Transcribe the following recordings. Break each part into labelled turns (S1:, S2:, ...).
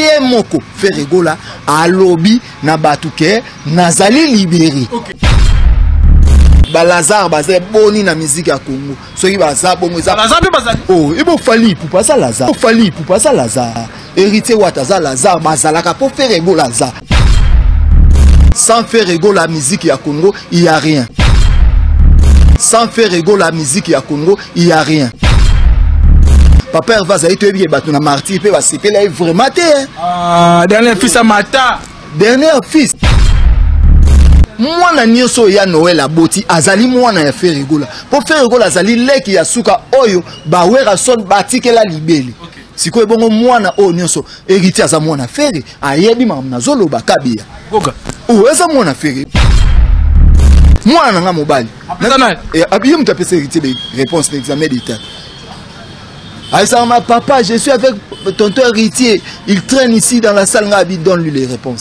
S1: Ye moko Ferre Gola alobi na bato ke nazali libere.
S2: Okay.
S1: Ba Lazare baza boni na musique ya Congo. Soki baza bongo eza
S2: Lazare pe bazali.
S1: Oh, ebo Fally Ipupa aza Lazare. Fally Ipupa aza Lazare. Héritier Wata aza Lazare, bazalaka po Ferre Gola aza. Sans Ferre Gola musique ya Congo, il y a rien. Sans Ferre Gola musique ya Congo, il y a rien. Papa Hervé azali toyebi ke bato na martyr mpe basepela ye vraiment te.
S2: Ah, dernier fils ya Mata.
S1: Dernier fils. Mwana nyonso oyo ya Noël aboti azali mwana ya Ferre Gola. Po Ferre Gola azali leki ya suka oyo ba Werrason batikela libele.
S2: Okay.
S1: Sikoyo bongo mwana oyo nyonso Héritier aza mwana Ferre, ayebi makambo nazoloba kabia.
S2: Goga.
S1: Oh, aza mwana Ferre. Mwana na nga mobali.
S2: Apesa nani?
S1: Eh, ye moto apesa Héritier be réponse na examen d'état. Aïssa, ma papa, je suis avec tonton Héritier. Il traîne ici dans la salle, Ngabi, donne-lui les réponses.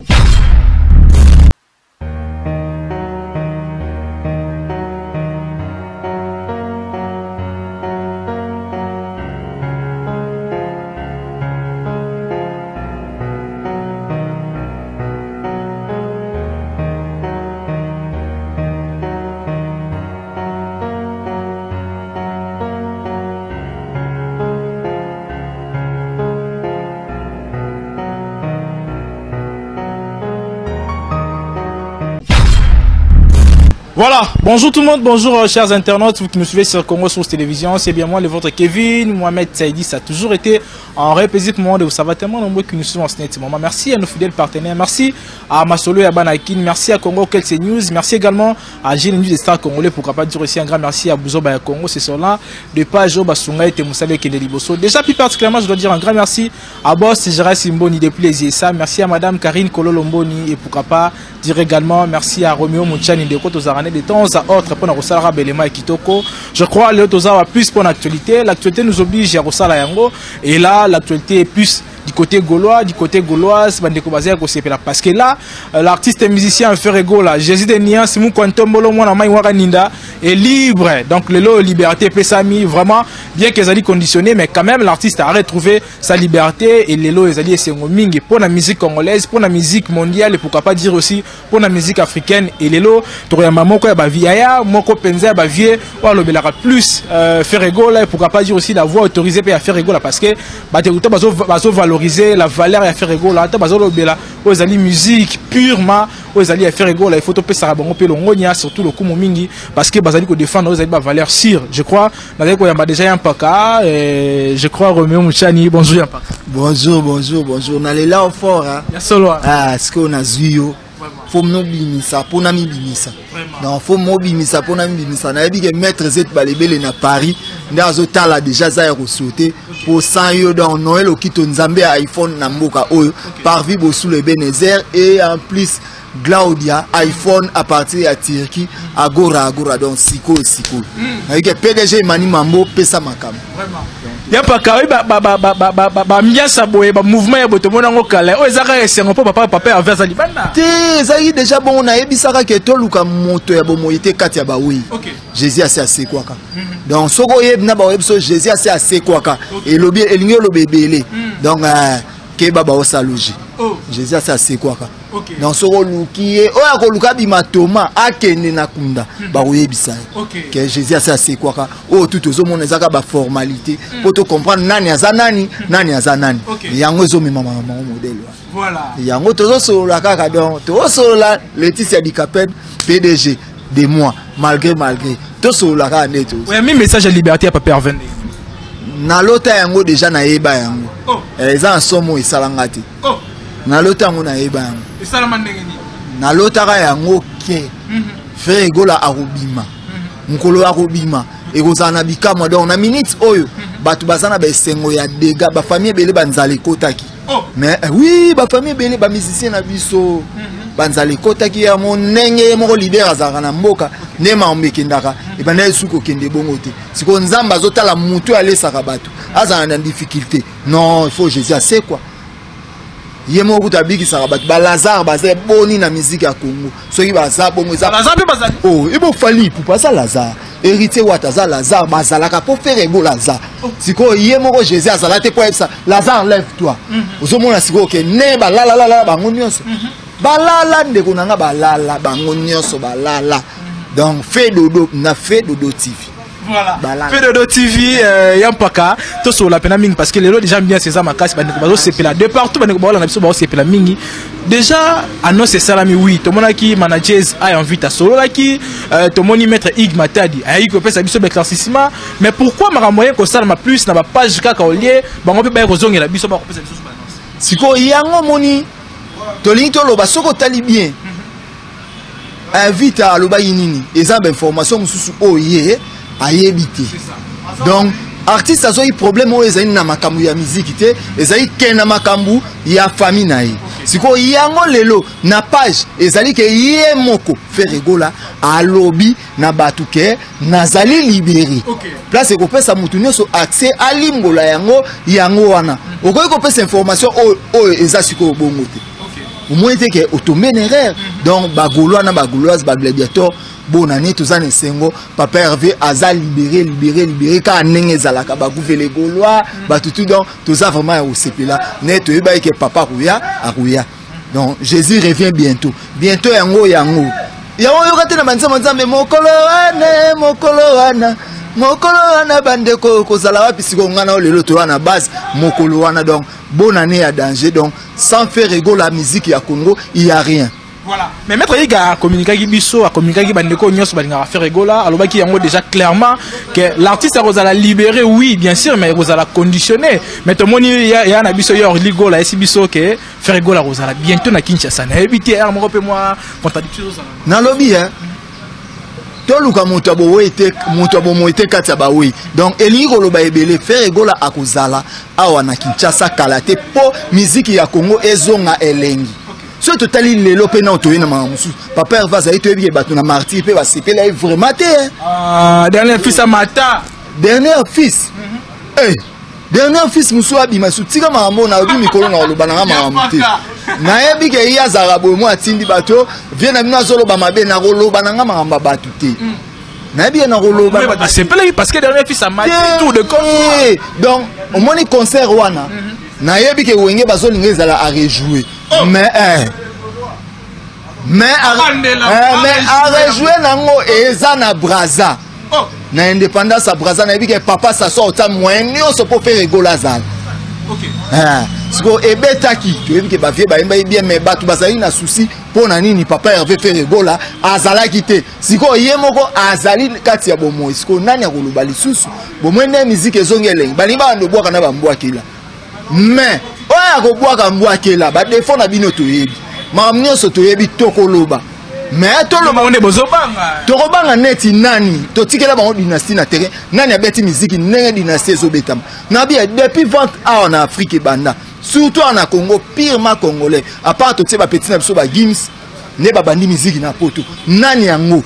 S2: Voilà, bonjour tout le monde, bonjour chers internautes, vous qui nous suivez sur Congo Source Télévision, c'est bien moi, le vôtre Kevin, Mohamed Saïdi, ça a toujours été un vrai plaisir pour moi de vous savoir tellement nombreux qui nous suivent en ce moment. Merci à nos fidèles partenaires, merci à Masolo et à Banakin, merci à Congo Kelce News, merci également à Gilles News des Stars Congolais, pourquoi pas dire aussi un grand merci à Bouzoba ya Congo, c'est cela, de page au Basunga et Moussale Kende Liboso. Déjà plus particulièrement, je dois dire un grand merci à Boss Gérard Simboni depuis les USA, merci à Madame Karine Kololomboni et pourquoi pas dire également merci à Romeo Mouchani de Koto Zarane de temps à autre pour Rosala Belema et Kitoko. Je crois Léo Tozawa plus pour l'actualité. L'actualité nous oblige à Rosala Yango. Et là, l'actualité est plus du côté gaulois, du côté gauloise, bandeko bazaya kosepela. Parce que là, l'artiste et musicien Ferre Gola, Jésus de Niance, Moukou Ntombolo, Mwana Mai Waka Ninda, est libre. Donc le lot liberté Pesami, vraiment, bien qu'ils allaient conditionner, mais quand même l'artiste a retrouvé sa liberté et lelo ezali esengo mingi pour la musique congolaise, pour la musique mondiale et pourquoi pas dire aussi pour la musique africaine. Et lelo tokoyamba moko ya ba viaya, moko penza ya ba vieux, oyo alobelaka plus Ferre Gola et pourquoi pas dire aussi la voix autorisée pe ya Ferre Gola parce que bato ekuta bazo valoriser la valeur ya Ferre Gola, ata bazo lobela oyo ezali musique purement oyo ezali ya Ferre Gola, il faut topesaka bango pe longonia surtout lokumu mingi parce que bazali ko défendre oyo ezali ba valeur sûre. Je crois nazali koyamba déjà Yampaka, et je crois Romeo Mouchani. Bonjour Yampaka.
S1: Bonjour, bonjour, bonjour. Nalela au fort, hein.
S2: Ya solo, hein.
S1: Ah, ce qu'on a zui yo.
S2: Vraiment.
S1: Faut mobimisa, pona mibimisa.
S2: Vraiment.
S1: Non, faut mobimisa, pona mibimisa. Nayebi ke maître Z balebele na Paris, nde azotala déjà za ya kosauter pour 100 yo dans Noël okito Nzambe ya iPhone na mboka oyo.
S2: Okay.
S1: Parvi Bossou le Benezer et en plus Claudia iPhone à partir ya Turquie Agora Agora donc siko siko. Nayebi ke PDG Mani Mambo pesa makambo.
S2: Vraiment. Ya paka oyi ba ba ba ba ba ba ba ba ambiance boye ba mouvement ya boto mona ngo kala. Oyo ezaka esengo po papa papa ya versa libanda.
S1: Te ezaki déjà bon nayebisaka ke toluka moto ya bomoyi te kati ya bawi.
S2: Okay.
S1: Jésus asi asekwaka. Donc soko oyebi na baoyebi so Jésus asi asekwaka. Elobi elingi oloba ebele. Donc keba ba osaloji.
S2: Oh.
S1: Jésus asi asekwaka.
S2: Okay.
S1: Donc soko oluki ye oyo akoluka bima Thomas akende na kunda bakoyebisa ye.
S2: Okay.
S1: Ke Jésus asi asekwaka. Oyo tout tozomona ezaka ba formalité po to comprendre nani aza nani, nani aza nani.
S2: Okay.
S1: Yango ezomema makambo yango modèle wana.
S2: Voilà.
S1: Yango tozosolola kaka donc tozosolola Laetitia Dicaped PDG de moi malgré malgré tosolola kaka nde tozo.
S2: Oya mi message ya liberté ya Papa Hervé.
S1: Nalota yango déjà nayeba yango.
S2: Oh.
S1: Eza na somo esalanga te.
S2: Oh.
S1: Nalota yango nayeba yango.
S2: Esalama ndenge nini?
S1: Nalotaka yango ke Ferre Gola akobima. Mokolo akobima ekozala na bikamwa. Donc na minute oyo bato baza na ba esengo ya dégâts, ba famille ebele ba nzala ekotaki.
S2: Oh.
S1: Mais oui, ba famille ebele ba musicien na biso ba nzala ekotaki ya mo ndenge ye moko leader azalaka na mboka nde makambo ekendaka ebanda ye suki kokende bongo te. Sikoyo Nzambe azotala motu alesaka bato azala na difficulté. Non, il faut Jésus asekwa. Ye moko kutu abikisaka bato ba Lazare baza boni na musique ya Congo. Soki baza bongo eza
S2: Lazare pe bazali.
S1: Oh, ebo Fally Ipupa aza Lazare. Héritier Wata aza Lazare, bazalaka po Ferre Gola aza. Sikoyo ye moko Jésus azala te mpo ayebisa Lazare lève toi. Ozomona sikoyo ke ne balalalala bango nyonso, balala, ndeko na nga, balala bango nyonso, balala. Donc Fe Dodo na Fe Dodo TV.
S2: Voilà.
S1: Balala.
S2: Fedodo TV ya mpaka tosolola pena mingi parce que lelo déjà bien eza makasi, bandeko bazosepela de partout, bandeko baolanda biso bazosepela mingi. Déjà annonce esalami, oui, tomonaki managers aya invite asololaki, tomoni maître Ig Matadi ayaki kopesa biso baéclaircissement. Mais pourquoi makambo ye kosalama plus na bapage kaka olie bango mpe baye kozongela biso, bakopesa biso baannonce?
S1: Sikoyo yango moni tolingi toloba, soki otali bien, invite alobaki nini? Eza bainformation mosusu oyo ye ayebi te. Donc artiste azwaki problème oyo ezali na makambo ya miziki te, ezali ke na makambo ya famille na ye. Sikoyo yango lelo na page ezali ke ye moko Ferre Gola alobi na bato ke nazali libéré. Place ekopesa motu nyonso accès alimbola yango. Yango wana okoki kopesa information oyo oyo eza sikoyo bongo te, omoni te ke otombe na erreur. Donc bagaulois na bagauloise, bagladiator, bonane, toza na esengo, papa Hervé aza libéré, libéré, libéré, kaka ndenge ezalaka baguvele gaulois bato tout. Donc toza vraiment ya kosepela ne toyebaki ke papa akoya, akoya. Donc Jésus revient bientôt, bientôt. Yango yango yango oyoka te na banzembo Nzambe mokolo wana, mokolo wana, mokolo wana, bandeko kozala wapi? Sikoyo ngai na oyo lelo toya na base mokolo wana. Donc bonne année ya danger. Donc sans Ferre Gola, musique ya Congo, il y a rien.
S2: Voilà. Mais maître Iga acommuniquaki biso, acommuniquaki bandeko nyonso balingaka Ferre Gola, alobaki yango déjà clairement que l'artiste akozala libéré, oui, bien sûr, mais akozala conditionné. Mais tomoni ya, ya na biso yo Ligola esi biso ke Ferre Gola akozala bientôt na Kinshasa. Nayebi te moko pe moi contradiction ozala.
S1: Nalobi hein, toluka moto ya bowei te, moto ya bomoi te kati ya bawei. Donc elingi koloba ebele, Ferre Gola akozala awa na Kinshasa kala te mpo miziki ya Congo ezonga elengi. Soki totali lelo mpe nao toye na makambo mosusu, papa Herve azali, toyebi ke bato na Martyr mpe basepela ye vraiment te, hein.
S2: Ah, dernier fils à Mata.
S1: Dernier fils, eh, dernier fils mosusu abima su. Tika makambo nalobi mikolo na koloba nanga makambo te. Nayebi ke ye azalaka boye, mo atindi bato vie na bino azoloba mabe. Nakoloba nanga makambo ya bato te, nayebi ye nakoloba.
S2: Basepelaki parce que dernier fils à Mata tour de corps.
S1: Te. Donc omoni concert wana, nayebi ke Wenge bazolinga ezala arejouer, mais eh, mais
S2: Bandela,
S1: mais
S2: arejouer.
S1: Arejouer nango eza na Braza, na indépendance ya Braza. Nayebi ke papa Saso ota moyen nyonso mpo Ferre Gola azala. Sikoyo ebetaki, toyebi ke bavie bayembaki bien, mais bato bazali na souci mpo na nini papa Hervé Ferre Gola azalaki te. Sikoyo ye moko azali kati ya bomoi, sikoyo nani akoloba lisusu? Bomoi nde miziki ezongi elengi, balingi babanda obwaka na bambwakela, mais oyo akobwaka mbwakela badefo na bino toyebi, makambo nyonso toyebi, tokoloba, mais toloba.
S2: Bango nde bozobanga.
S1: Tokobanga neti nani? Totikela bango dynastie na terrain. Nani abeti miziki ndenge dynastie ezobetama? Nabi depuis vente awa na Afrique ebanda, surtout awa na Congo, purement congolais, à part totie bapeti na biso bagims nde babandi miziki na poto, nani yango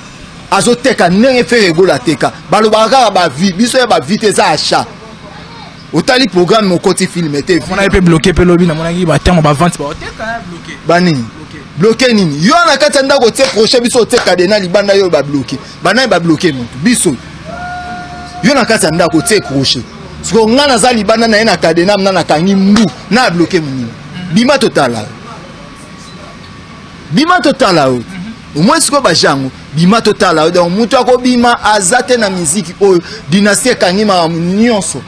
S1: azoteka ndenge Ferre Gola ateka? Balobaka kaka bavi biso ya bavi te, eza achat. Otali programme, okoti film te.
S2: Namonaki mpe bloqué mpe lobi, namonaki baterme bavente baoteka bloqué.
S1: Banini bloqué nini? Yo na kati ya ndako otie crochet, biso otie cadenas libanda. Yo babloqué banani? Babloqué motu biso? Yo na kati ya ndako otie crochet, siko nga naza libanda na ye na cadenas na nakangi mbu na abloqué monini. Bima totala yo, bima totala yo omoi. Sikoyo bajango bima totala yo. Donc moto akobima aza te na miziki oyo. Dynastie ekangi makambo nyonso,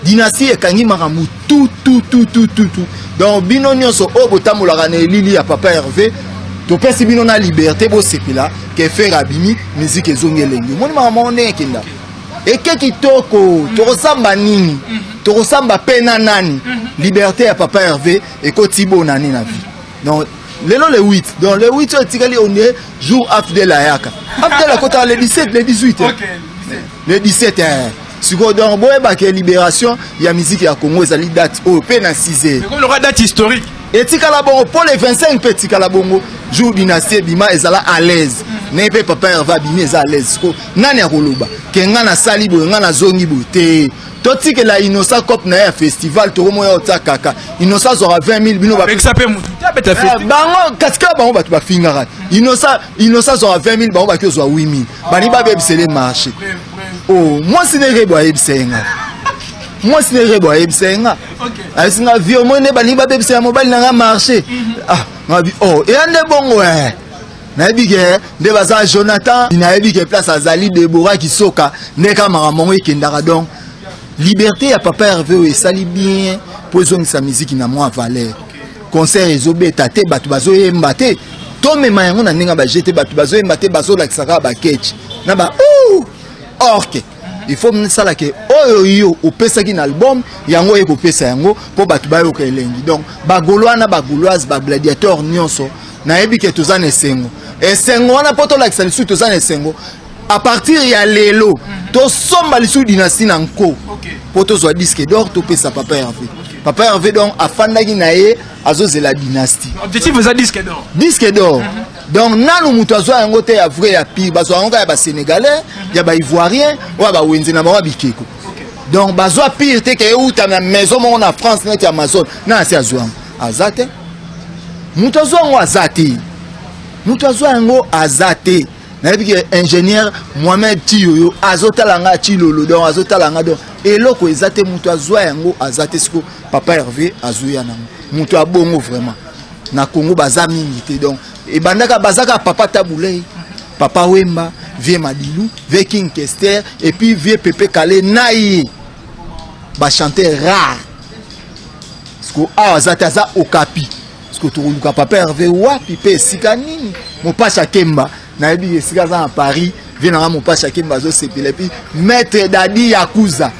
S1: dynastie ekangi makambo tu tu tu tu tu tu. Donc bino nyonso oyo botambolaka na elili ya papa Hervé, topesi bino na liberté, bosepela ke Ferre abimi, miziki ezongi elengi. Omoni makambo yango ndenge ekenda, eke kitoko. Tokosamba nini? Tokosamba mpe na nani? Liberté ya papa Hervé ekoti bonani na vie. Donc lelo le 8, donc le 8 oyo etikali, on dirait jour Afdel ayaka. Afdel akotaka le 17, le 18, hein. Le 17, hein. Sikoyo donc boyebaka libération ya musique ya Congo ezali date oyo mpe na 6 heures.
S2: Comme le date historique.
S1: Etikala bongo mpo le 25 mpe etikala bongo, jour dynastie ebima, ezala à l'aise. Ndenge mpe papa Herve abimi, eza à l'aise. Siko nani akoloba ke nga nasali boye, nga nazongi boye te? Totikela Innocent cope na ye ya festival, tokomoya otia kaka Innocent azwaka 20 000, bino
S2: Apekisa mpe motu te abeta festival.
S1: Bango katika bango bato bafingaka Innocent. Innocent azwaka 20 000, bango baki ozwa 8 000, balingi babebisele marché. O mwasi ndenge boye ayebisa ye nga. Mwasi ne Rebo ayebisa ye nga, ayebisi nga: "Vie, omoni nde balingi babebisa ya mobali na nga marché." Ah, ngabi oh, eya nde bongo. Eh, nayebi ke nde baza Jonathan, nayebi ke place azali Debora Kisoka, nde ka makambo yango ekendaka. Donc liberté ya papa Hervé oyo esali bien mpo ezongisa miziki na mwa valeur. Concert ezobeta te, bato bazoyemba te, tomema yango na ndenge ya baje te. Bato bazoyemba te, bazolakisa kaka baketch na ba orke. Il faut misalaka oyo yo opesaki na album, yango oye kopesa yango mpo bato bayoka elengi. Donc Bagaulois na Bagauloise, Bagladiateur nyonso, nayebi ke toza na esengo. Esengo wana mpo tolakisa lisusu toza na esengo, à partir ya lelo tosomba lisusu Dynastie na nko mpo tozwa disque d'or, topesa papa Hervé. Papa Hervé donc afandaki na ye, azozela Dynastie.
S2: Objectif eza disque d'or.
S1: Disque d'or. Donc nanu moto azwa yango te ya vrai, ya pire. Bazwa yango kaka ya Basénégalais, ya Baivoirien, oyo ya bawenze na bango ya bikeko. Donc bazwa pire te ke euta na maison moko na France neti Amazon. Na asi azwa yango aza te, moto azwa yango aza te, moto azwa yango aza te. Nayebi ke ingénieur Mohamed Tiyoyo azotala nga, Tilolo, donc azotala nga. Donc eloko eza te, moto azwa yango aza te. Siko papa Hervé azoya nango, moto abongo vraiment na Congo baza mingi te. Donc ebandaka bazaka papa Tabulei, papa Wemba, vieux Madilu, vieux King Kester et puis vieux Pepe Kale na ye, bachanteur rare. Siko awa aza te, aza Okapi. Siko tokoluka papa Hervé wapi mpe esika nini? Mopasi Akemba, nayebi esika aza na Paris. Vieux nanga Mopasi Akemba azosepela. Et puis maître Dadi Yakuza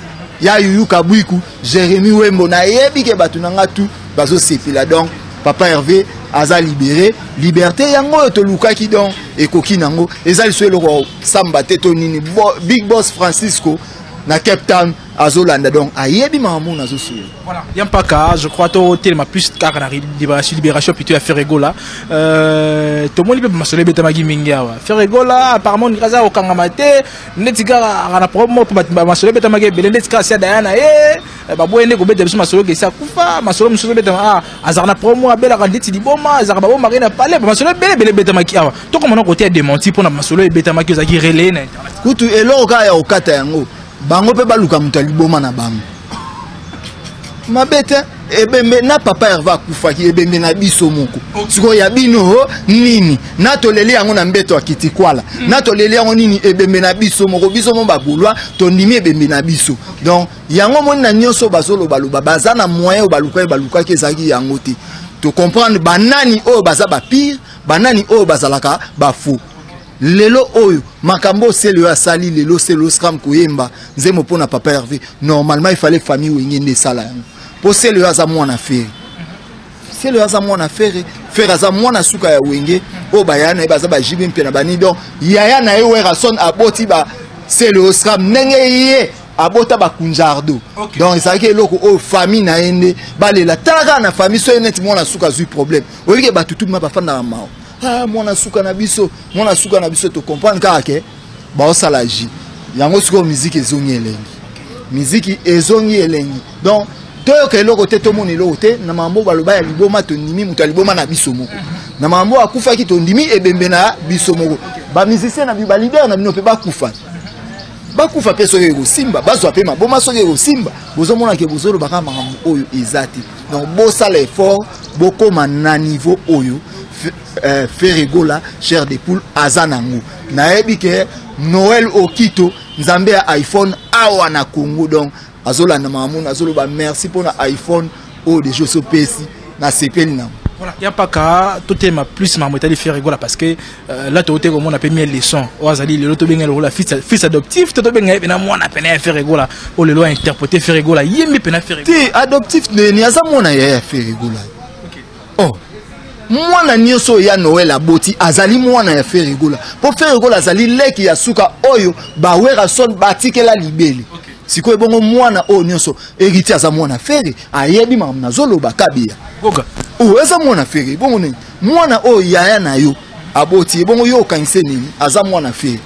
S1: ya Yuyu Kabwiku, Jérémi Wembo, nayebi ke bato na nga tu bazosepela. Donc papa Hervé aza libéré, liberté yango oyo tolukaki. Donc ekoki nango, eza liso eloko samba te to nini. Big Boss Francisco na Cape Town azolanda, donc ayebi makambo nazosola.
S2: Voilà, Yampaka, je crois to telema plus kaka na libération, libération plutôt ya Ferre Gola. Tomoni mpe masolo ebetamaki mingi awa. Ferre Gola apparemment aza kokangama te, neti kaka na problème moko. Masolo ebetamaki ebele, neti kaka sia daya na ye baboye nde kobeta biso masolo kesi akufa. Masolo mosusu ebetama, ah, azalaka na problème moko, abelaka ndeti liboma, azalaka babomaka ye na palais. Masolo ebele ebele ebetamaki awa. Tokomona kote ya démenti mpona masolo ebetamaki, ezalaki relaye na internet.
S1: Kutu eloko kaka ya kokata yango, bango mpe baluka moto ya liboma na bango mabe te. Ebembe na papa Herve akufaki, ebembe na biso moko. Sikoyo ya bino nini? Na toleli yango na mbeto ya kitikwala, na toleli yango nini? Ebembe na biso moko, biso mo Bagaulois tondimi ebembe na biso. Donc yango moni na nyonso bazolobaloba, baza na moyen oyo balukaki, balukaki ezalaki yango te. Tocomprendre banani oyo baza bapire, banani oyo bazalaka bafaux. Lelo oyo makambo osele oyo asali lelo, Selo Scram koyemba nzembo mpona papa Hervé, normalement il fallait famille Wenge nde esala yango, mpo Sele oyo aza mwana Ferre. Sele oyo aza mwana Ferre, Ferre aza mwana suka ya Wenge. Oyo bayaya na ye baza bajibi mpe na bani. Donc yaya na ye Werason aboti ba Sele oyo Scram ndenge ye abota bakunjardo. Donc ezalaki eloko oyo famille na ye nde balela. Tala kaka na famille, so ye neti mwana suka azwi problème, oyebike bato tuma bafandaka mawa. Ah, mwana suka na biso, mwana suka na biso. Tocomprendre kaka ke baosala j yango. Sikoyo miziki ezongi elengi, miziki ezongi elengi. Donc toyoka eloko te, tomona eloko te na makambo baloba ya liboma. Tondimi moto ya liboma na biso moko na makambo akufaki, tondimi ebembe na biso moko. Bamusicien na bino, baleader na bino mpe bakufa, bakufa mpe soki ekosimba, bazwa mpe maboma soki ekosimba. Bozomona ke bozolobaka makambo oyo eza te. Donc bosala effort, bokóma na niveau oyo Ferre Gola Chair de Poule aza nango. Nayebi ke Noel Okito, nzambe ya iPhone awa na Congo, donc azolanda makambo, azoloba merci mpona iPhone oyo deja osopesi, nasepeli nango.
S2: Voilà, ya mpaka totema plus makambo etali Ferre Gola, parce que là tokote komona mpe mie leçon oyo azali lelo. Tobenga lokola fils adoptif to tobenga ye pena mwana pene ya Ferre Gola, oyo lelo ainterprété Ferre Gola, yembi pena Ferre.
S1: Te, adoptif neni? Aza mwana ya Ferre Gola. Oh, mwana nyonso oyo ya Noel aboti azali mwana ya Ferre Gola, mpo Ferre Gola azali leki ya suka oyo Bawerason batikela libele. Sikoyo ebongo mwana oyo nyonso, Héritier aza mwana Ferre, ayebi makambo nazoloba kabia.
S2: Goga.
S1: Oyo eza mwana Ferre, ebongo nini? Mwana oyo yaya na yo aboti, ebongo yo okangise nini? Aza mwana Ferre.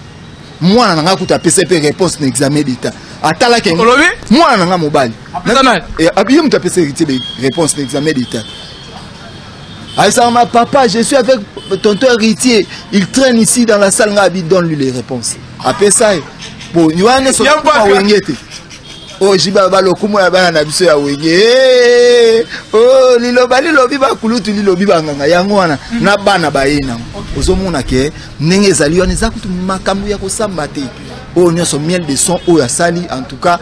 S1: Mwana na nga kuta apesa mpe réponse na examen d'état, atalaki.
S2: Olobi?
S1: Mwana na nga mobali.
S2: Apesa nani?
S1: Ye moto apesa Héritier réponse na examen d'état. Aïssa, ma papa, je suis avec tonton Héritier. Il traîne ici dans la salle. Ngabi, donne-lui les réponses. Après ça, bon, il y a un
S2: Yambaka.
S1: Wenge te. Oyo JB aloba lokumu ya bana na biso ya Wenge. Hey, oh, liloba lilobi bakulutu lilobi banganga yango wana na bana baye nango. Ozomona ke ndenge ezali wana eza kutu makambo ya kosamba te. Oyo nyonso Miel de Son oyo asali, en tout cas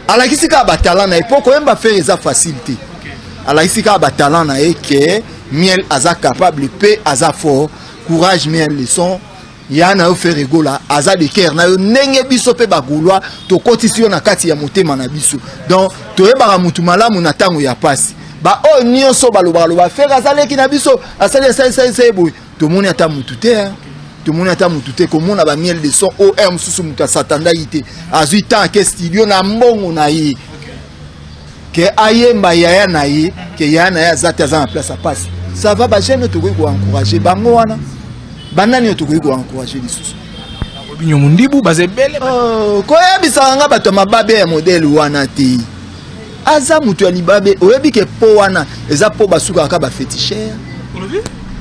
S1: alakisi kaka batalent na ye, mpo koyemba Ferre eza facile te. Alakisi kaka batalent na ye ke Miel aza capable mpe aza fort. Courage Miel de Son, ya na yo Ferre Gola aza de cœur na yo, ndenge biso mpe bagaulois tokotisi yo na kati ya motema na biso. Donc toyebaka mutu malamu na ntango ya pasi. Ba oyo nyonso balobaka loba Ferre aza leki na biso, asali asali asali asali boye, tomoni ata mutu te, hein. Tomoni ata mutu te. Komona ba Miel de Son oyo air mosusu mutu asatandaki te, azwi temps ake studio na mbongo na ye ke ayemba yaya na ye, ke yaya na ye aza te, aza na place ya pasi. Ça va, ba jeune tokoki koencourager bango wana, banani oyo tokoki koencourager lisusu?
S2: Robinho Mundibu, baza ebele.
S1: Oh, koyebisaka nga bato ya mababe ya modele wana te, aza moto ya libabe. Oyebi ke po wana eza po basukaka kaka baféticheur,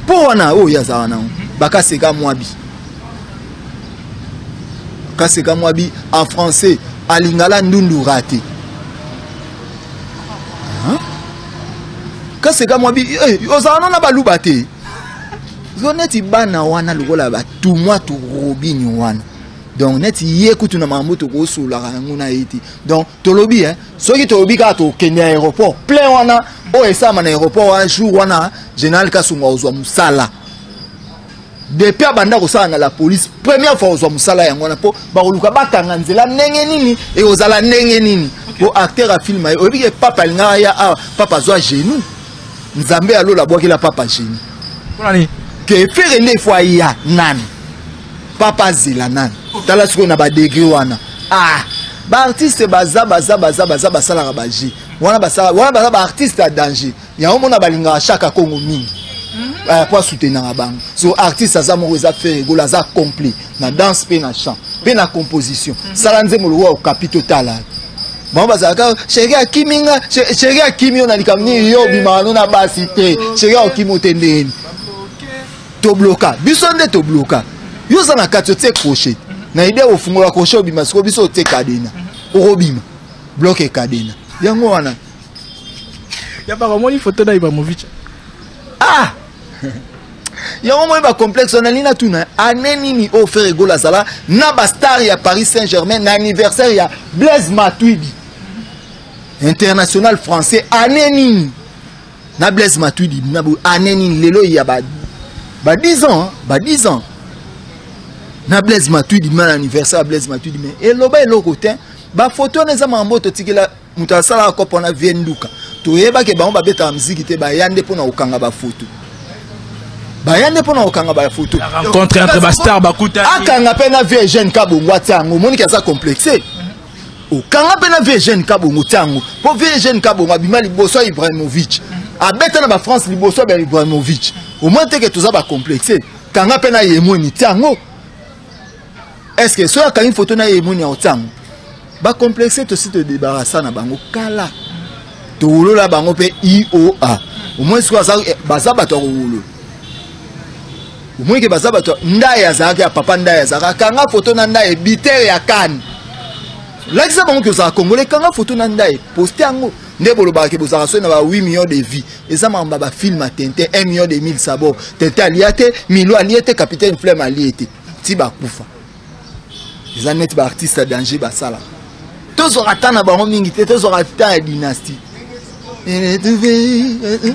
S1: po wana oyo aza wana bakaseka mwabi, kaseka mwabi en français alingala ndundu rate. Kaseka mwabi, eh, ozala na baluba te, zo neti bana wana lokola batumwa to Robinho wana. Donc neti ye kutu na makambo tokosolaka yango na ye te. Donc tolobi, hein, soki tolobi kaka tokende ya aéroport plein wana oyo esalama na aéroport wana jour wana, général Kasongo akozwa mosala. Depuis abanda kosala na la police, première fois ozwa mosala yango wana, mpo bakoluka bakanga nzela ndenge nini, ekozala ndenge nini po acteur ya film aye. Oyebi ke papa alingaka ya awa, papa azwa genou, Nzambe alola abwakela papa genou ke Ferre nde ifo aya nani, papa azela nani. Tala sikoyo na badegré wana, ah, baartiste baza baza baza baza basalaka baje wana, basala wana, baza baartiste ya danger. Yango mona balingaka Chaka Kongo mingi po asoutenaka bango. So artiste aza moko, eza Ferre Gola, aza complet na danse mpe na chant mpe na composition. Sala nzembo lokola Okapi, totala bango bazalaka chéri akimi nga, chéri akimi yo na likambo nini? Yo obimaka no na basi te, chéri akimi yo te ndeni? Tobloka biso nde tobloka yo, oza na kati, otie crochet na idée ofungola crochet obima. Sikoyo biso otie cadenas, okobima bloc cadenas yango wana.
S2: Ya bakamoni photo na Ibrahimovic.
S1: Ah, yango moi bacomplexe wana nini? Natuna ane nini oyo Ferre Gola azala na bastar ya Paris Saint Germain na anniversaire ya Blaise Matuidi, international français? Ane nini na Blaise Matuidi na ane nini? Lelo ya ba 10 ans, ba 10 ans na Blaise Matuidi na anniversaire ya Blaise Matuidi, mais eloba eloko te. Bafoto wana eza makambo oyo totikela moto asalaka kopo wana vie nduka. Toyebaki bango babetaka miziki te, baya nde mpona kokanga bafoto, baya nde mpona kokanga bafoto.
S2: Rencontre entre bastar bakuta.
S1: Akanga mpe na vie jeune Kabongo, atia yango. Omoniki aza complexe, okanga mpe na vie jeune Kabongo, tia yango, mpo vie jeune Kabongo abima liboso ya Ibrahimovic, abeta na bafrance liboso ya Ibrahimovic. Omoni teke toza bacomplexe. Kanga mpe na Yemweni, tia yango. Est ce que soki akangi foto na Yemweni ya kotia yango? Bacomplexe tosi todebarasa na bango kala, towolola bango mpe ioa. Omoni sikoyo baza bato ya kowolola. Omoni ke baza bato. Ndai azalaki ya papa, Ndai azalaka, kanga foto na Ndai, bitere ya kane, lakisa bango ke ozala congolais. Kanga foto na Ndai, poste yango. Nde bolobaka ke bozalaka soki na ba 8 millions de vues, eza makambo ya bafilm ya Tintin. 1 million de mille sabor, Tintin alia te, Milo alie te, Capitaine Flemme alie te, ti bakufa. Eza neti baartiste ya danger basalaka, tozwaka temps na bango mingi te, tozwaka temps ya dynastie.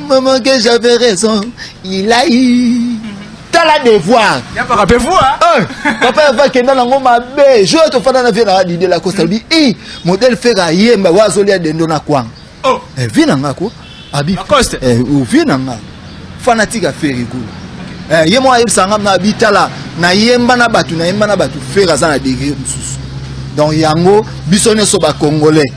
S1: Maman, que j'avais raison, il a eu tala devoir. Papa ava akenda nango mabe. Jour tofanda na vie na Dide Lacoste, alobi i modèle Ferre ayemba wa azolia dendo na kwanga. Vie na nga ko abi vie na nga fanatique ya Ferre Gola, ye moko ayebisaka nga na abi tala, nayemba na bato, nayemba na bato, Ferre aza na degré mosusu. Donc yango biso nyonso bacongolais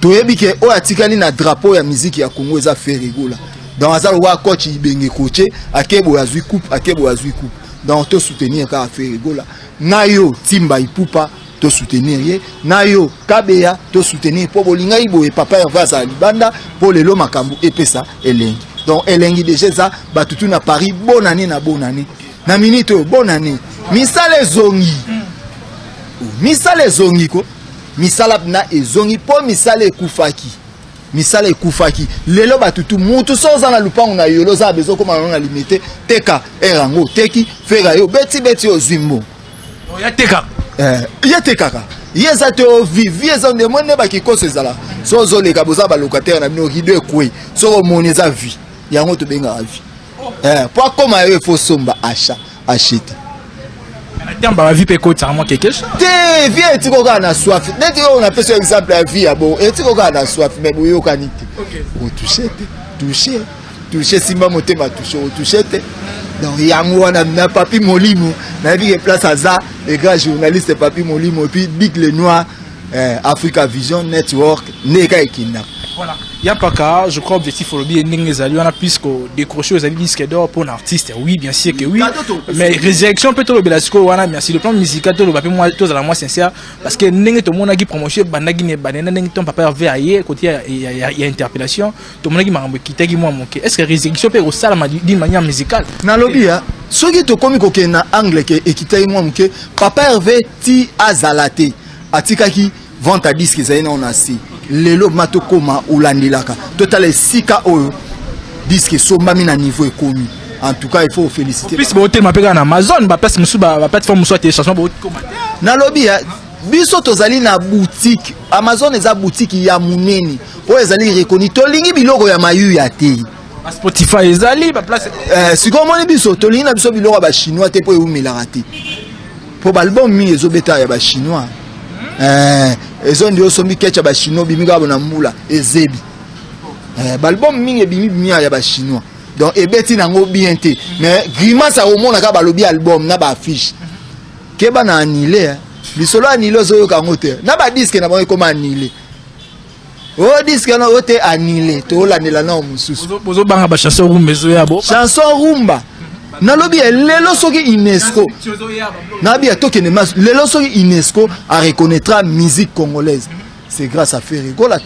S1: toyebi ke oyo atikali na drapeau ya musique ya Congo eza Ferre Gola. Donc aza lokola coach Ibenge, coach akeboye azwi coupe, akeboye azwi coupe. Donc tosoutenir kaka Ferre Gola na yo Timba Ipupa, tosoutenir ye na yo Kabeya, tosoutenir mpo bolingai boye. Papa Herve azala libanda mpo lelo makambo epesa elengi. Donc elengi deja eza bato tu na Paris. Bonane na bonane na minute oyo, bonane, misala ezongi, misala ezongi ko. Misala na ezongi mpo misala ekufaki, misala ekufaki. Lelo bato tu, mutu so oza na lupango na yolo, oza na besoin okóma nango na Limete, teka ere yango, oteki Ferre yo, beti beti, ozwi mbongo.
S2: Ya tekaka.
S1: Ye tekaka, ye eza te. O vie, vie eza nde moi nde bakikoso ezala. So ozoleka, boza balocataire na bino, rideau ekwei, soki omoni eza vie, yango tobengaka vie. Po akóma yo, efo somba, achat, acheter.
S2: Ntango bavie mpe ekotisaka mwa quelque chose.
S1: Te, vie etiko kaka na soif. Neti oyo napesi yo exemple ya vie ya bon, etiko kaka na soif, mais boyokani te, otouche te, touche, touche, simba motema, touche, otouche te. Donc yango wana na Papi Molimo, nayebi ke place aza, le grand journaliste Papi Molimo, et puis Big le Noir, Africa Vision Network, nde eka ekendaka.
S2: Voilà, ya mpaka, je crois objectif olobi ndenge ezali wana, puisque décrocher ezali disque d'or pour un artiste, oui, bien sûr que oui, mais résurrection mpe tolobela sikoyo wana. Merci. Le plan musical, toloba mpe mwa, tozala mwa sincère, parce que ndenge tomonaki promotion ebandaki na ebandena, ndenge ton papa Hervé aye côté ya interpellation, tomonaki makambo ekitaki mwa moke. Est ce que résurrection mpe ekosalama d'une manière musicale?
S1: Nalobi ya soki tokomi kokende na angle ke ekitaki mwa moke, papa Hervé ti azala te, atikaki vente à disque ezali nao na se. Lelo ma tokóma olandelaka, totala esika oyo disque esombami na niveau ekomi. En tout cas, il faut féliciter.
S2: Plus botelema mpe kaka na Amazon, baplace mosusu, baplateforme mosusu ya téléchargement, bokoma te.
S1: Nalobi ya biso tozali na boutique Amazon, eza boutique ya monene oyo ezali reconnu. Tolingi biloko ya mayuya te.
S2: Spotify ezali baplace.
S1: Sikoyo omoni, biso tolingi na biso biloko ya bachinois te, mpo eumelaka te, mpo baalbum mingi ezobeta ya bachinois. Ezondi osombi ketch ya bachinois, obimi kaka na mbula ezebi. Baalbum mingi ebimi bimi ya bachinois, donc ebeti nango bien te, mais grimace akomona kaka balobi album na baaffiche, keba na annulé. Lisolo annulé, ozoyoka yango te na badisque na bango, ekoma annulé. O disque wana oyo te, annulé, tolandela nao mosusu.
S2: Bozobanga bachanson rumba ezoya bo.
S1: Chanson rumba, nalobi ya lelo soki UNESCO, nayebi ya tokende lelo, soki UNESCO areconnaîtra musique congolaise, c'est grâce à Ferre Gola.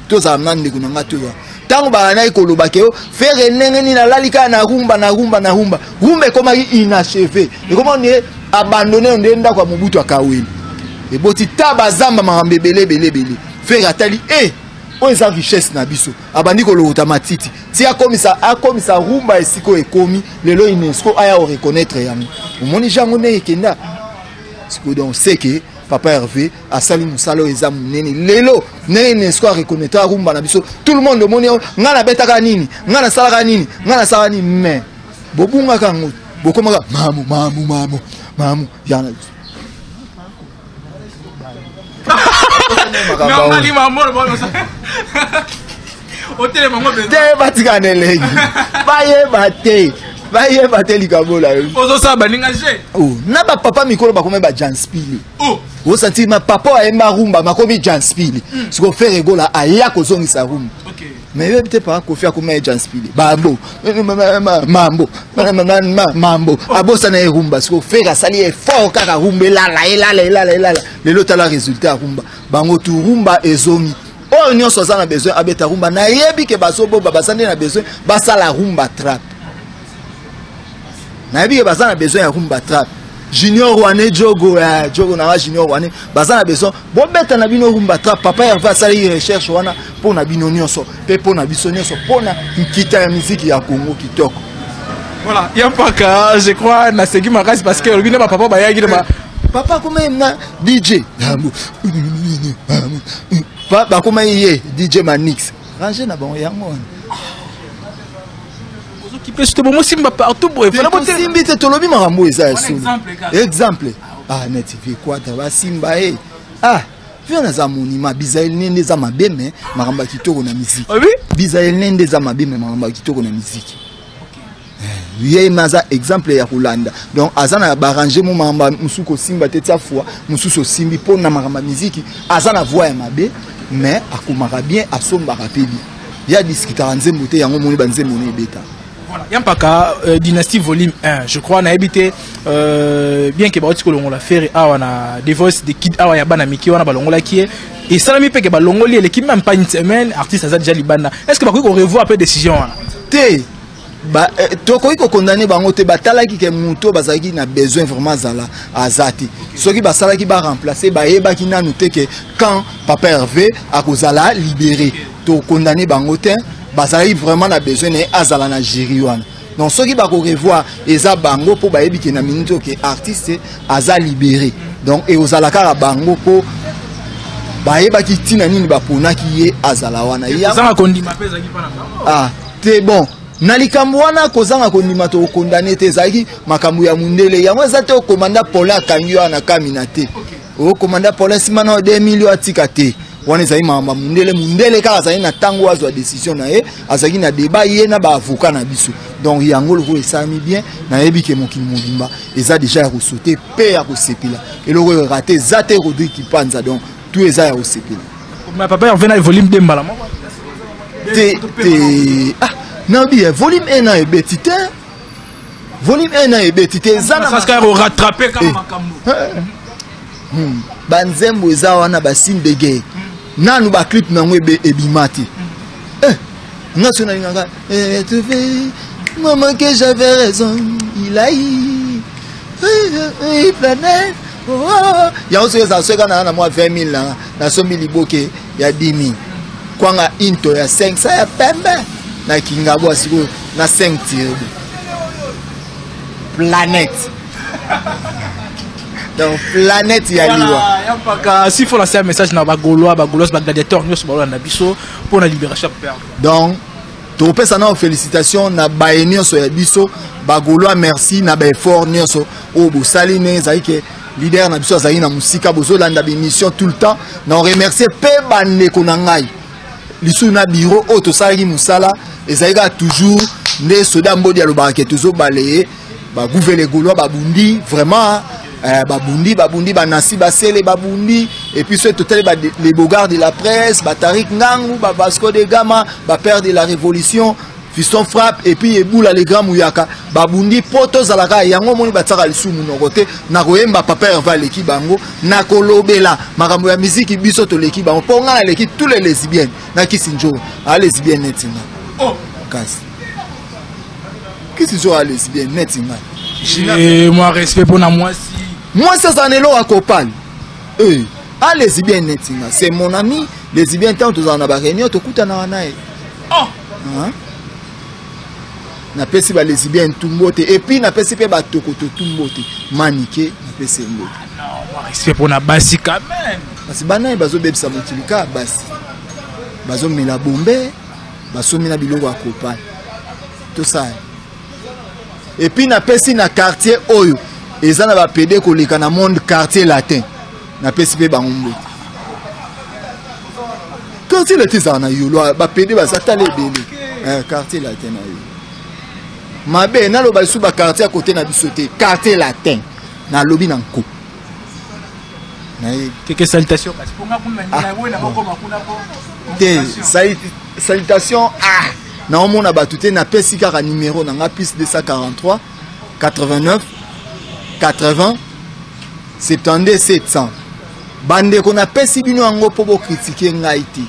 S1: Tozala na ndeko na nga, tozala ntango balandaki koloba ke Ferre ndenge nini alali kaka na rumba, na rumba, na rumba. Rumba ekomaki inachevé, ekoma nde abandonné, nde ndako ya Mobutu akaweli, eboti ta bazamba, makambo ebele ebele ebele. Ferre atali e oyo eza richesse na biso, abandi kolokota matiti ti akomisa rumba esika oyo ekomi lelo. UNESCO aya oreconnaître yango, omoni jango ndenge ekenda sikoyo. Donc c'est que papa Hervé asali mosala oyo eza monene. Lelo ndenge UNESCO areconnaître rumba na biso, tout le monde omoni, ngai nabetaka nini, ngai nasalaka nini, ngai nasalaka nini, mais bobungaka yango, bokomaka mamu mamu mamu mamu yana biso.
S2: Makambo
S1: te, batika na elengi, bayeba te, bayeba te likambo na yo.
S2: Ozosala baninga je.
S1: Oh, na bapapa mikolo bakomi bajanspile. Osanti ma papa ayemba rumba, makomi janspile. Siko Ferre Gola aya kozongisa rumba, mais yebi te papa Kofi akoma ye janspile, bambo mambo mambo, abosana ye rumba. Siko Ferre asali effort kaka rumba elala, elala, elala, elala. Lelo tala résultat ya rumba, bango tu rumba ezongi. Oyo nyonso aza na besoin abeta rumba, nayebi ke bazoboba, baza nde na besoin basala rumba trap. Nayebi ke baza na besoin ya rumba trap. Junior wane, jogo ya jogo nanga, junior wane, baza na besoin bobeta na bino rumba trap. Papa Herve asalaki recherche wana mpo na bino nyonso, mpe mpo na biso nyonso, mpo na nkita ya miziki ya Congo kitoko.
S2: Voilà, ya mpaka, je crois naseki makasi parce que olobi na bapapa bayaki na
S1: papa akoma na DJ, bakoma ye DJ Manix, range na bango yango wana.
S2: Ozokipe sote bongo, simba partout boye.
S1: Tosimbi te, tolobi makambo eza ya solo. Exemple, ah, neti vie Quadra, basimba ye, ah, vie naza monument. Bizael nde eza mabe, mais makambo ya kitoko na miziki. Bizael nde eza mabe, mais makambo ya kitoko na miziki. Ye ma aza exemple ya kolanda. Donc aza na barange mo, makambo mosusu kosimba te, tia foi mosusu osimbi mpo na makambo ya miziki. Aza na voix ya mabe, mais akomaka bien, asombaka mpe bien, ye adiskutaka nzembo te, yango omoni banzembo no ebeta.
S2: Voilà. Ya mpaka, Dynastie volume 1, je crois nayebi te, bien ke bauti kolongola Ferre awa na The Voice de Kid awa ya bana mike wana, balongolaki ye, esalami mpe ke balongoli, eleki même pas une semaine, artiste aza déjà libanda. Est ce que bakoki korevoir mpe décision wana?
S1: Te. Ba, eh, tokoki kokondane bango te. Batalaki ke moto bazalaki na besoin vraiment azala aza te. Soki basalaki baremplace, bayebaki nanu te ke quand papa Hervé akozala libéré. Tokondane bango te, bazalaki vraiment na besoin na ye azala na jury wana. Donc soki bakorevoir, eza bango mpo bayebi ke na minute oyo ke artiste aza libéré. Donc ekozala kaka bango mpo bayebaki ntina nini baponaki ye azala wana.
S2: Kozanga kondima mpe ezalaki mpa na bango.
S1: Ah te, bon, na likambo wana kozanga kondima, tokokondane te. Ezalaki makambo ya mundele yango. Eza te okomanda Paulin akangi wana kamina te, okomanda Paulin nsima na 2 million atika te. Wana ezali makambo ya mundele. Mundele kaka azali na ntango azwa décision na ye, azalaki na débat ye na baavocat na biso. Donc yango lokola esalami bien, nayebi ke mokili mobimba eza déjà ya kosaute mpe ya kosepela. Eloko oyo rate eza te, Rodrigue Kipanza. Donc tout eza ya kosepela.
S2: Mais papa Hervé na volume 2 mbala moko.
S1: Te te, ah, nayebi ya volume 1 na ebeti te, volume 1 na ebeti te, eza na
S2: Parce que rattraper kaka makambo.
S1: Banzembo eza wana, basigne de guerre nanu baclip nango ebima te. Eh, nga so nalingaka trouver maman que j'avais raison, il a eu planète. Oh, yango soki ezala, soki kaka na mwa 20 000 nanga, nasombi liboke ya 10 000, kwanga into ya 500 ya pembe na Kingabwa, sikoyo na 5 tirebo planète, donc planète ya liwa.
S2: Ya mpaka s'il faut lancer un message na Bagaulois, Bagauloise, bagladiateur nyonso balolanda biso mpo na libération ya père.
S1: Donc tokopesa nao félicitation na baye nyonso ya biso Bagaulois. Merci na baeffort nyonso oyo bosali ndenge ezali ke leader na biso azali na mosika, bozolanda bémission tout le temps. Na remercier mpe bandeko na ngai lisusu na bureau oyo tosalaki mosala. Ezali kaka toujours nde soda Mbodi alobaka ke tozobalaye bagouvele Gaulois babundi vraiment, babundi, babundi, banasi basele babundi. Et puis soki totali les bogards de la presse, batarik Ngangu, babasco de Gama, bapère de la révolution, Fiston Frappe, et puis Ebula le grand Muyaka, babundi mpo tozalaka. Yango omoni batiaka lisusu monoko te na koyemba papa Herve aleki bango na kolobela makambo ya miziki. Biso toleki bango mpo ngai naleki tous les lesbiennes na kisi njo a lesbienne neti nga.
S2: Oh.
S1: Kasi kisi njo a lesbienne neti ngai.
S2: Et moi, respect mpona mwasi.
S1: Mwasi azala na eloko akopale. Eh, a lesbienne neti nga, c'est mon ami lesbienne. Ntango tozala na baréunion, tokutanaka na ye.
S2: Oh.
S1: Hein? Napesi balesbienne tumbo te, et puis napesi mpe batokoto tumbo te. Manike, napesi ye mbote.
S2: Non, moi respect mpona basi quand même.
S1: Parce bana ye bazobebisa mokili kaka basi, bazomela bombe, basomi na biloko ya kopala tosala. Et puis napesi na quartier oyo eza na bapede koleka na monde, Quartier Latin, napesi mpe bango mbote. Quartier Latin ezala na Yolo, bapede baza tala ebele. Quartier Latin na yo mabe, naloba lisusu baquartier ya kote na biso te. Quartier Latin, nalobi na nko nayebi.
S2: Keke salutation kasi mponga kuna na wena bakoma kuna po.
S1: Te, salutation, ah, naomona bato te. Napesi kaka numero na nga, plus 243 89 80 72 700. Bandeko, napesi bino yango mpo bocritiquer ngai te,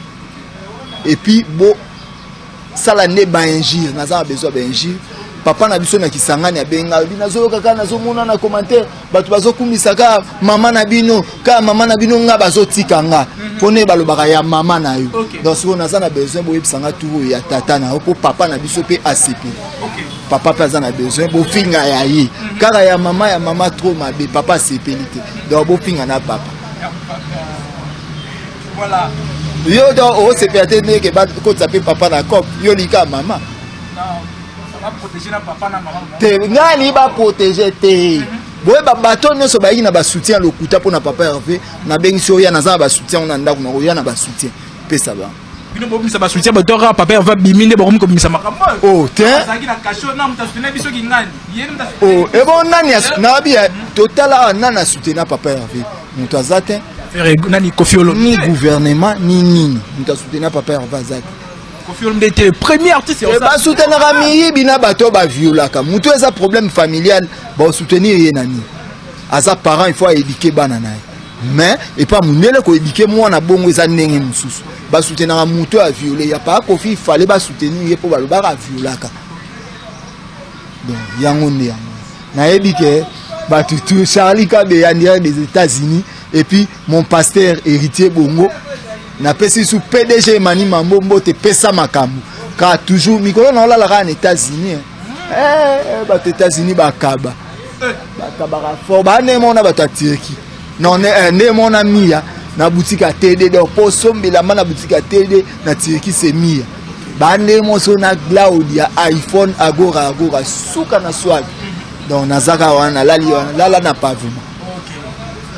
S1: et puis bosala nde bainjure. Naza na besoin bainjure. Papa na biso na Kisangani abenga, alobi nazoyoka kaka, nazomona na commentaire bato bazokumisa kaka mama na bino, kaka mama na bino, nga bazotika nga mpo nde balobaka ya mama na yo. Donc sikoyo naza na besoin boyebisa nga tour oyo ya tata na yo, mpo papa na biso mpe asepela. Papa mpe aza na besoin bofinga ya ye kaka ya mama, ya mama trop mabe, papa asepeli te. Donc bofinga na papa.
S2: Voilà.
S1: Yo donc osepela te ndenge bakotisa mpe papa na cope, yo lika mama.
S2: Baprotéger na papa na mama.
S1: Te, ngai baprotéger te. Boyeba bato nyonso bayaki na basoutien ya lokuta mpo na papa Hervé. Nabengisi oya, naza na basoutien ngo na ndako, nakoya na basoutien, pesa bango.
S2: Bino bobimisa basoutien, bato kaka papa Hervé abimi nde bakomi kobimisa makambo oyo.
S1: Oh te.
S2: Azalaki na kasho na moto asoutenir biso kingani ye moto.
S1: Oh, ebo nani nayebi totala awa, nani asoutenir papa Hervé? Moto aza te.
S2: Nani? Kofi
S1: Ni
S2: Olomide?
S1: Gouvernement ni nini, moto asoutenir papa Hervé aza te.
S2: Kofi Olomide était le premier artiste ya
S1: Basoutenaka miyibi na bato oyo baviolaka motu. Eza problème familial, basoutenir ye na nini? Aza parent, il faut aéduquer bana na ye. Mais epa mondele, koéduquer mwana bongo eza ndenge mosusu. Basoutenaka motu oyo aviole ya paa Kofi, fallait basoutenir ye mpo balobaka aviolaka. Donc yango nde yango nayebi ke bato tu Charlie Kabeya en direct des États-Unis et puis mon pasteur Héritier Bongo, napesi su PDG Emani Mambo mbote, pesa makambo kaka toujours mikolo na olala kaka na États-Unis. Eh, bato États-Unis bakaba bakabaka fort, bane mona bato ya Turquie non nde mona miya na boutique ya TD. Donc po osombelamba na boutique ya TD na Turquie, c'est miya bande moso na Cloud ya iPhone Agora Agora suka na swag. Donc nazaka wana, nalali wana, lala na pavement.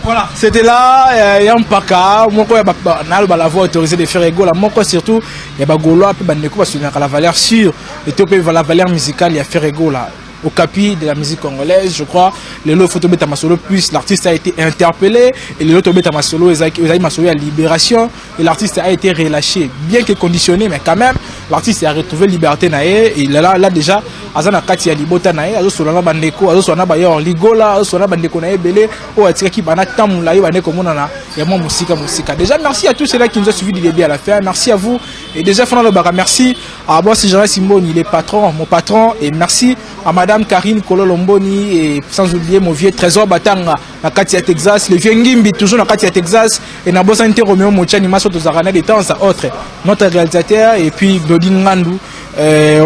S2: Voilà, c'était là, Yampaka, moko ya ba la voix autorisée de Ferre Gola, moko surtout ya ba Gaulois pe bandeko ba la valeur sûre et to pe la valeur musicale ya Ferre Gola au capi de la musique congolaise. Je crois le photo beta masolo plus l'artiste a été interpellé et le photo beta masolo ezaki masolo ya libération et l'artiste a été relâché, bien que conditionné, mais quand même l'artiste a retrouvé liberté na ye. Et là, là déjà aza na kati ya libota na ye, azosola na bandeko, azosola na bayor ligola, azosola na bandeko na ye ebele oyo atikaki bana tamula ye bandeko monana ya mwa mosika mosika. Déjà, merci à tous ceux-là qui nous ont suivis du début à la fin, merci à vous. Et déjà Fana Lobaka, merci à Boss Jean Simboni, les patrons, mon patron, et merci à madame Karine Kololomboni, et sans oublier mon vieux Trésor Batanga na kati ya Texas, le vieux Ngimbi toujours na kati ya Texas, et na bosante Romeo Mochani Maso tozarana de temps à autre, notre réalisateur, et puis Glodine Ngandou,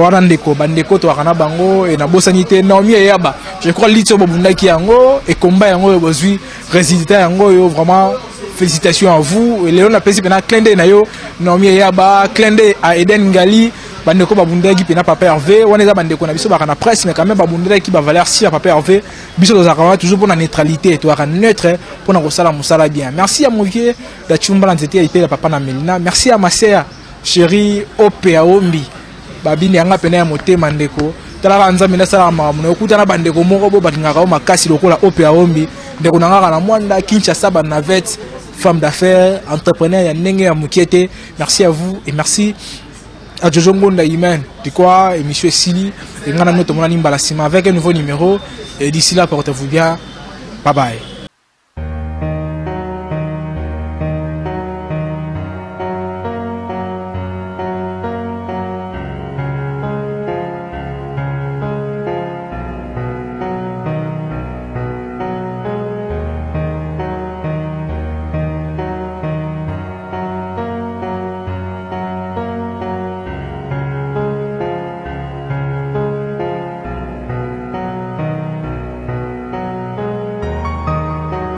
S2: wana ndeko bandeko toyaka bango. Et na bosani te Naomi Eyaba, je crois litso bobundaki yango et combat yango oyo bozwi résultat yango oyo, vraiment félicitations à vous. Et lelo napesi mpena clin d'œil na yo Naomi Eyaba, clin d'œil à Eden Ngali, bandeko babundaki mpena papa Hervé wana, eza bandeko na biso baka na presse, mais quand même babundelaki bavaleur si ya papa Hervé. Biso tozalaka wana toujours mpona neutralité, tozalaka neutre mpona kosala mosala bien. Merci à mon vieux Dachumba na nzete ya ipela, papa na Melina. Merci à ma sœur chérie Ope Aombi babini yanga pene ya motema. Ndeko, talaka Nzambe nde asalaka makambo na okutana bandeko moko bo balingaka yo makasi lokola Ope Aombi, ndeko na ngaka na Mwanda Kinshasa, banavette, femme d'affaires, entrepreneur ya ndenge ya mokie te. Merci à vous et merci à Jojo Ngonda Imen. De quoi émission esili et ngana no tomonani mbala nsima avec un nouveau numéro, et d'ici là, portez-vous bien, bye bye.